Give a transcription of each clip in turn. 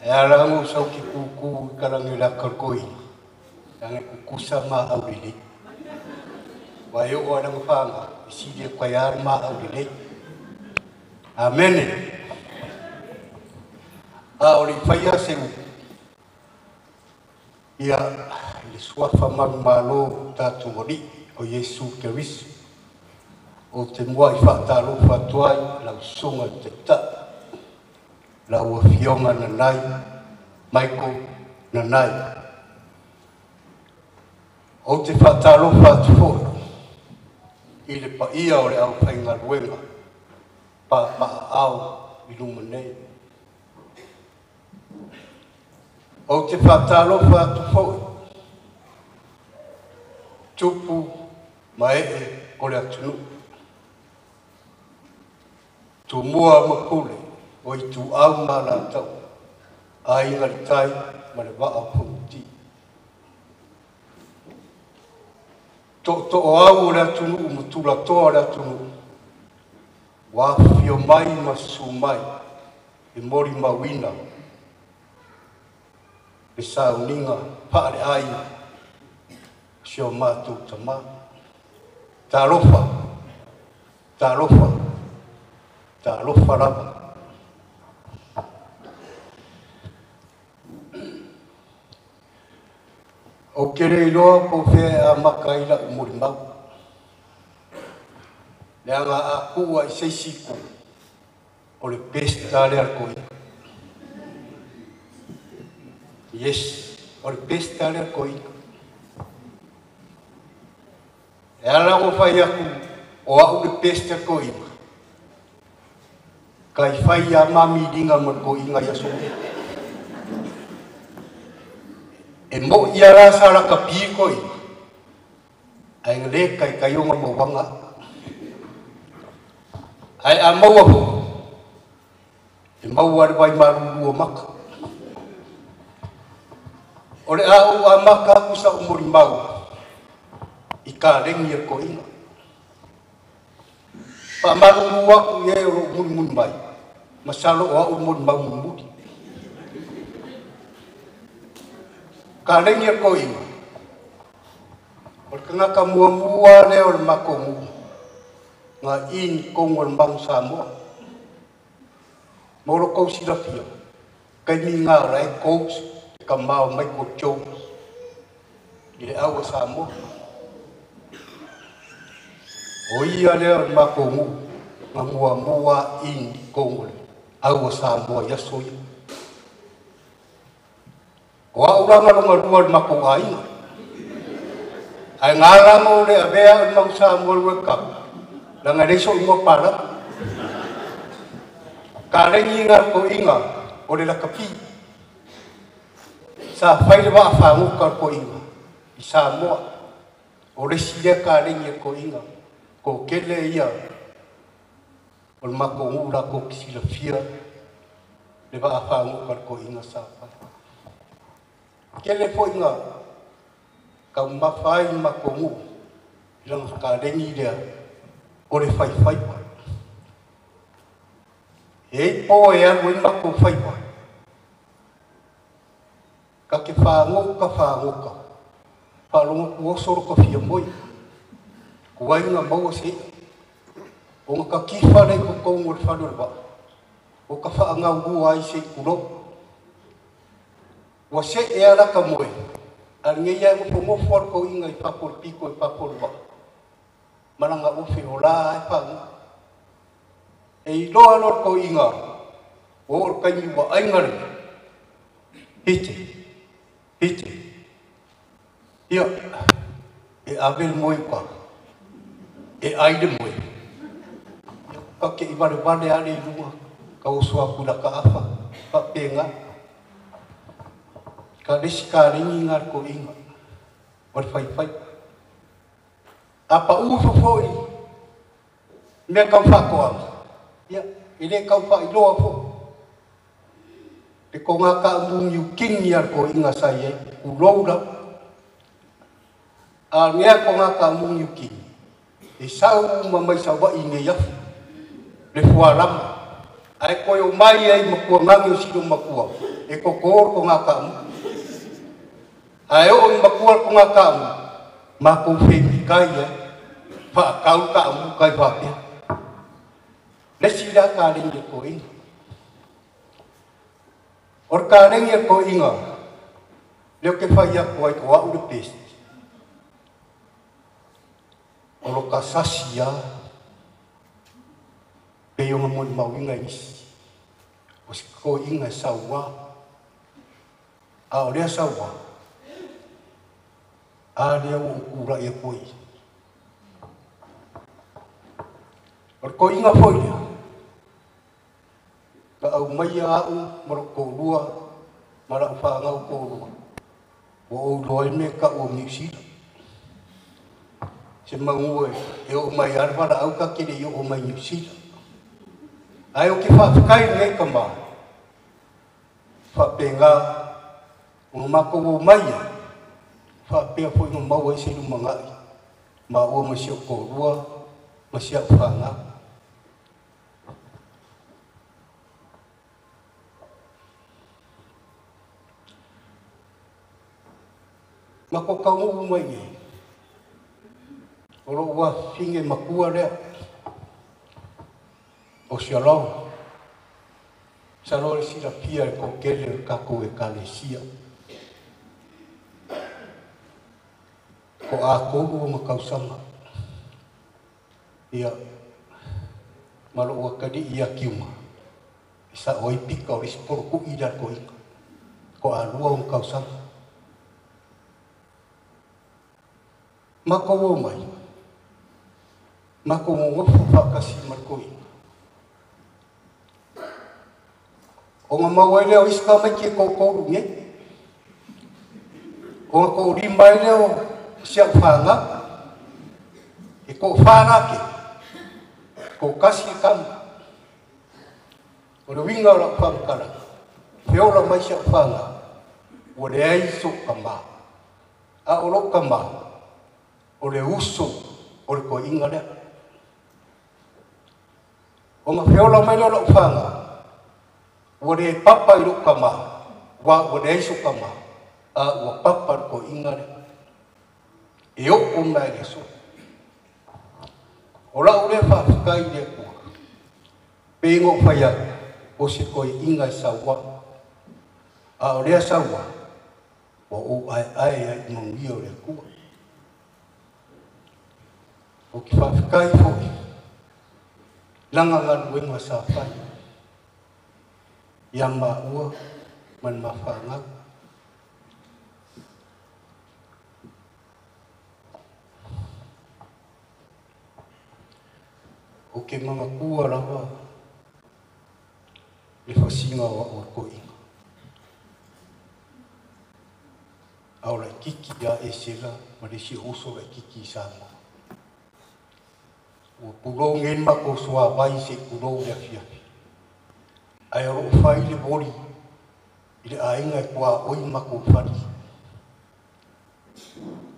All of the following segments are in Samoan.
E ala ngo sau ki kuku kalangi la kalkoi. Langa kukusa ma au lele. Wa yo o langa fanga isi le kwa ya ma au lele. Amen. A o le faia se ia le suafa malo tātou oli o Iesu Keriso. O te mua i whaatalofa atu ai lau susuga i le Taitai, lau Afioga Nanai, Michael Nanai. Ou te faatalofa atu foi i le paia o le aufaigaluega papaaao i luma nei. Ou te faatalofa atu foi tupu ma ee o le atunuu. Tumua ma Pule o Ituau ma Alataua, Aiga i le Tai ma le Vaa o Fonoti. Tootooau o le atunuu ma tulatoa o le atunuu, ua afifio mai ma susu mai e molimauina le sauniga faaleaiga o si o matou tama. Talofa, talofa, talofa lava. Ou te le iloa po o fea e amata ai lau molimau. Leaga a tuua i se isi itu, o le Peseta lea a le toeaina. Yes, o le Peseta lea a le toeaina. E ala ona fai atu o au le Peseta a le toeaina, kai fai lava ma miliga ma le toeaina i aso uma. E moi lava la sa lakapi le toeaina, ae na le taitai ona mauaga au. Ae a maua foi, e maua le vai malulu o maka. O le a ou amata atu sau molimau i kalegi a le toeaina. Faamalulu atu i e o lo o mulimuli mai, masalo o au le molimau mulimuli. Kalegi a le toeaina, o le tagata muamua lea o le matou nuu na in i totonu o le Manu Samoa. Mo lo tou silafia, taimi na o la e coach le tama o Michael Jones i le au a Samoa. O ia lea o le matou nuu na muamua in i totonu o le au a Samoa i aso ia. O au la na lona lua o le matou aiga. Ae na ala ona ou le avea au i le Manu Samoa i le World Cup, leaga e leai so'u igoa palagi. Kalegi na toeaina o le lakapi. Sa fai le vaa fagota o le toeaina i Samoa. O le isi lea kalegi a le toeaina, toatele ia o le matou nuu latou te silafia le vaa fagota a le toeaina sa fai. Tele foi na taumamafa ai le matou nuu i lana kalegi lea o le faifaiva. E i ai po e alu ai matou faiva, ta te fagota fagota, faalogo atu oso lo ta fia moe, tuai ona maua se i'a. Ona ta tifa lea i totonu o le fale o le vaa, o ta faagaulua ai se i tulou. Ua see lava lata moe, a o lenei lava e nofonofo lava le toeaina i fafo o le pito i fafo o le vaa, ma lana ofe o la lava e fagua. E iloa loa le toeaina ua oo i le taimi ua aiga le hite, hite. Ia, e ave le moe i uka, e ai le moe. Ia, ta te i valevale lava lea i luga, ta oso atu i lata afa, faapena. Ka le isi kalegi lena a le toeaina o le faifaiva. A pau ifo foi i mea tau faatoaga, ia, e le tau faailoa foi le toga taamu niutini a le toeaina sa i ai, tulou lava. A o lea toga taamu niutini, e sau uma mai Savaii i nei afi, le fualama. Ae koe o mai ai makua ngangi o silo makua e koko ko ngā kaamu. Ae o i makua ko ngā kaamu, mākou whengi kai e, whaakau kaamu kai whapea. Lesi la ka lengi e ko inga. O ka lengi e ko inga, leo ke whai ako ai o au le pesti. O lo ka sasi a, pe yonga mo ni mauinga isi. O se ko inga e saua. A o lea saua. A lea o kura ia koi. O le ko inga foi lea. Ka au mai au ma lo kōlua, ma lau whaangau kōlua. Ua ou loa i me ka ua Niu Sila. Se mangu e o mai arwara au ka kere i o mai Niu Sila. Ai o ke whaafekai nei ka mā. Whaapenga o mako o mai e. Whaapea foi no maua i se lumangai. Ma ua ma si o kōlua, ma si au whaangau. Ma ko kaungu mai nei. O lo ua finge makua lea. O sia lau. Sa lo le sila pia e ko kele o kako e kalesia. Ko a kolu o makausanga. Ia. Ma lo ua kadi ia kiuma. Sa oi pika o isi poro ku ida ko ika. Ko a lua o makausanga. Mako o mai. Mako o ngofu whakasi marko ina. O ngā maua leo iska mai ki kōkōru nge. O ngā kō rimba e leo si au whanga. E kō whārake. Kō kasi e kama. O le winga o lau whamakara. Feola mai si au whanga. O le aiso ka mā. A o lou ka mā. O le uso o le koinga lea. O ngā feola mai leo lau whanga. Ua le papa i lou ka mā. Wa ua le aiso ka mā. A ua papa le koinga lea. E o mai le so. O lau le whaafekai le kua. Pe ingo whaia o se koinga i saua. A o lea saua. Wa o ai ai ai manuia o le kua. O ki whaafekai foi. Langa ngaluenga sa whai. Ia maua man mawhangau. O ke mga kua lawa le whasinga o o koinga. Au lai kiki ia e sela ma le si oso lai kiki i Samoa. Ua pulou ngeni mako soa vai se pulou le afiafi. Ai o loo fai le voli i le ainga e kua oi mako fari.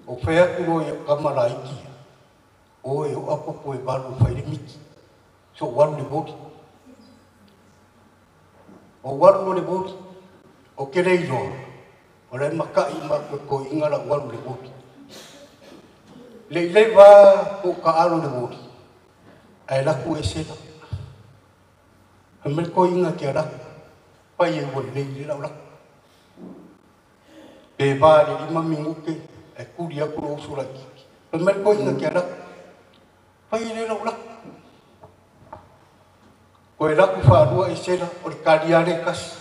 O whea kulo i kamara ikia. O e o apopo e walu fai le miki. So walu le voli. O walu le voli. O ke reiloa. O le makai mako ko ingala walu le voli. Le ileva o ka alo le voli. Ai laku e sela. Mele ko inga ke laku. Pai e ua lei le lau laku. Pe vā le lima minguke e kuri aku lo usura kiki. Mele ko inga ke laku. Pai e le lau laku. Ko e laku whārua e sela o le kariare kasi.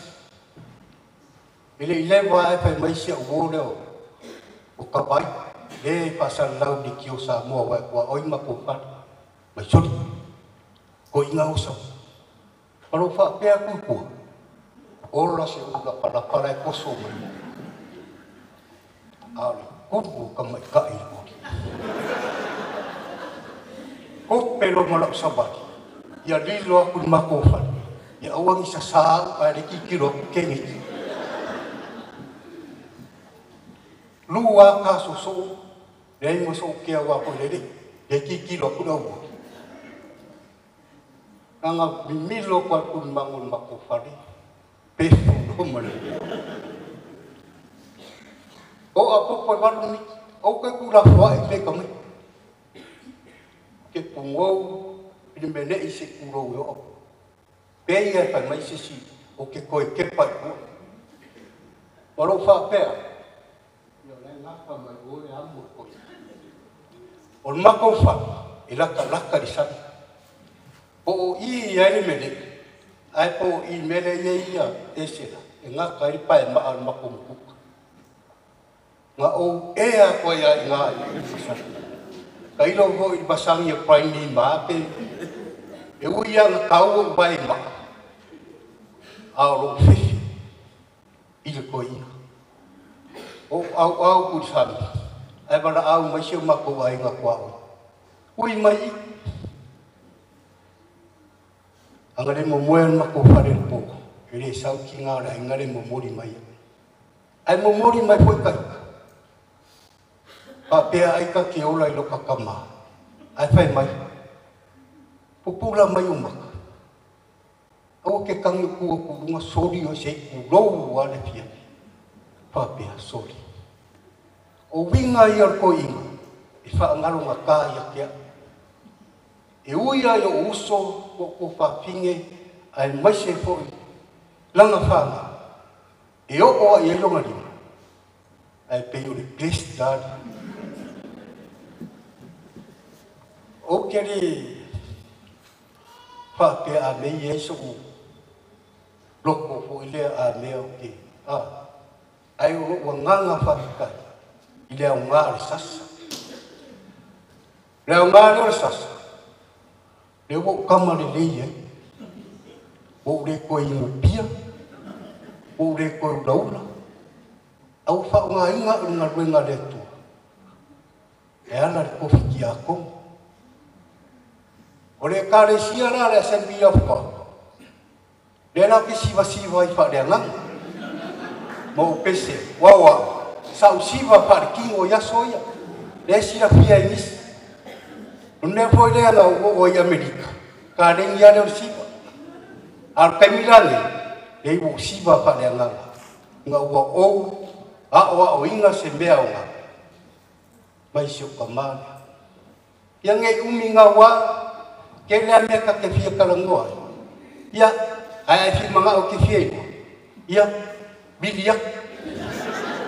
E le ilewa e whai maisi au o leo o ka vai. Le whasal lau ni ki o Samoa wai kua oi mako whare. Mai sori. Ko inga o sa. Palo whaapea kukua. Ola se ula palapala e koso mai. A le kumu ka mai ka i mori. Ko pelo ma lau sabari. Ia lilo aku ni mako whare. Ia auangi sa sāu a le kikiro aku kengi. Lua ka soso. Le ingo so kea wā koe lele. Le kikiro aku na uo. Anga mimilo kwa kulimango le makou fale pefu lo ma le o apopo e 8 miniti ou ke kulafoaʻi pe ka mai ke pugou i le meleʻi se kulou e oo pe ia e fai mai sesi o ke koe kepa i pua ma lou faapea ia o lae gafa mai o e amo e koe o le makou fale e lakalaka i le sami po o i ai le meleʻi ae po o i mele ia ia esela e gaka ai le paemaa o le makou mukuka ga ou ea koe ia i gā i masani ka ilo foʻi i le masagi e paini ma ape e ui aga taua u vae maa a o lou fefe i le koeina o auau ku i le sami ae valaau mai si o makou aiga kuaʻoi ui mai i aga le momoe le makou fale le po e le saukiga o le aiga le momoli mai ae momoli mai foʻi kaita faapea ai ka ke ola i lo kakamā ae fai mai pupula mai o maka aua ke kagi ku kuluga soli o se kulou a le fia faapea soli o uiga ia o le koiga e faagalogatā ia te aʻu e ui ai o uso po o fafine ae maise foʻi laga faga e oo ai ai loga lima ae pei o le bless lale ou ke le faapea a mei ai soʻu loko foʻi lea a mea o ke a ae o loʻu agaga faafetai i le aogā o le sasa le aogā lea o le sasa lea ua ou kama lelei ai ua ou le toe inupia ua ou le toe ulaula a ua faaaogāina au i le galuega a le Atua e ala le tofi tiakono o le ekalesia la le Assembly of God lea la ke sivasiva ai faaleagaga ma ou pese uaua sa ou siva faalekino i aso ia lea silafia e nisi o le mea foi lea na ou oo ai i Amerika kalegi a lea o le siva a o le taimi lanei lea ua ou siva faaleagaga ga ua ou aʻoaʻoina se mea oga mai si ou kamā lea ia nei umi gauā tele a mea ta te fia talanoa ai ia ae ae fia manaʻo te fia iloa ia vili atu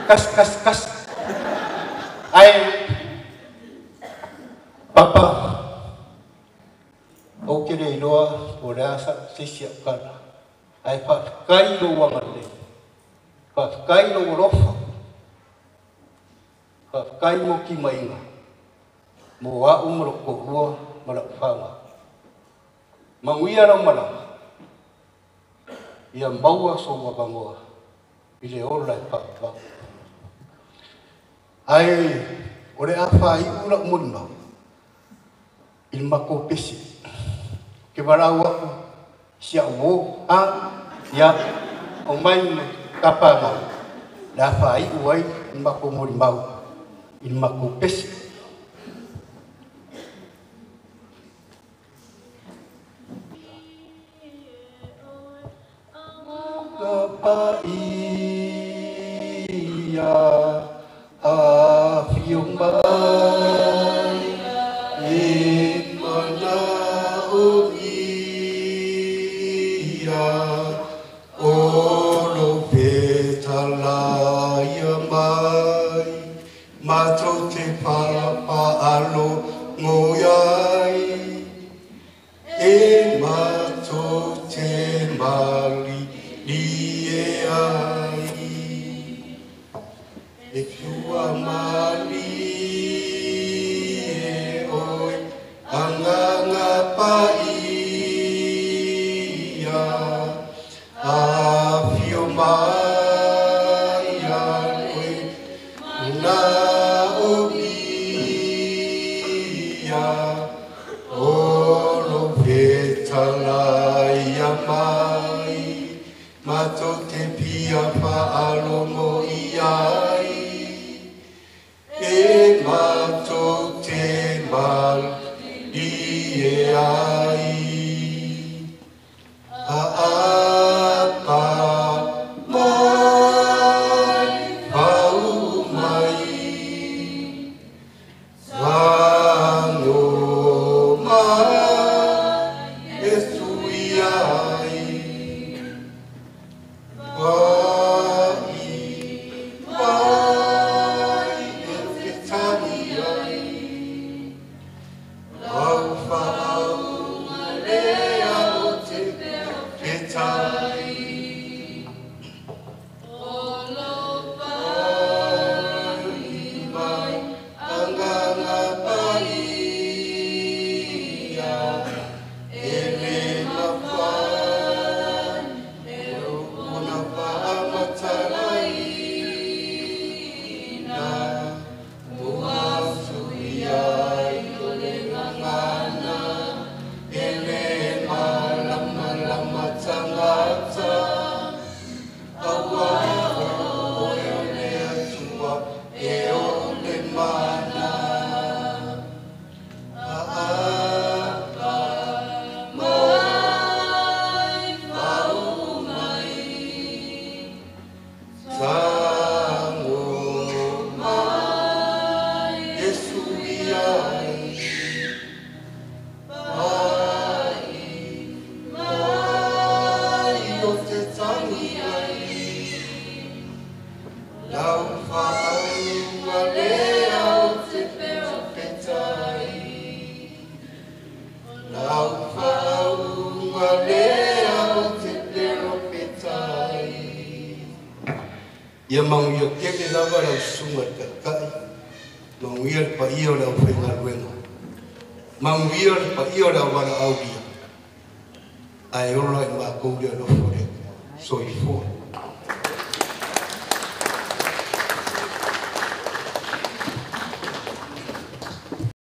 111 ae papa ou te le iloa po o le a se isi aʻu tala ae faafetai lou agalelei faafetai lou alofa faafetai mo timaiga mo aʻu ma lou toalua ma lau faga manuia lau malaga ia maua sou avanoa i le ola e faavavau ae o le a faaiʻu laʻu molimau i le matou pese ke valaau aku si aʻu uō a ia o mai kapamau le a faaiʻu ai le matou molimau i le matou pese. Paia afio mai e manaʻomia o lou fetalaia mai matou te faapa'alogo ai e matou te malilie ai e tua malie oe agaga paia afio mai ia oe manaʻomia o lou fetalaia mai matou te fia faalogo i ai e matou te malie ai. Lau faauga lea ou te petai. Lau faauga lea ou te petai. Ia manuia tele lava lau susuga i le Taitai, manuia le paia o le aufaigaluega, manuia le paia o le auvalaaulia, ae ola i matou le alofa o le Atua. Soifua.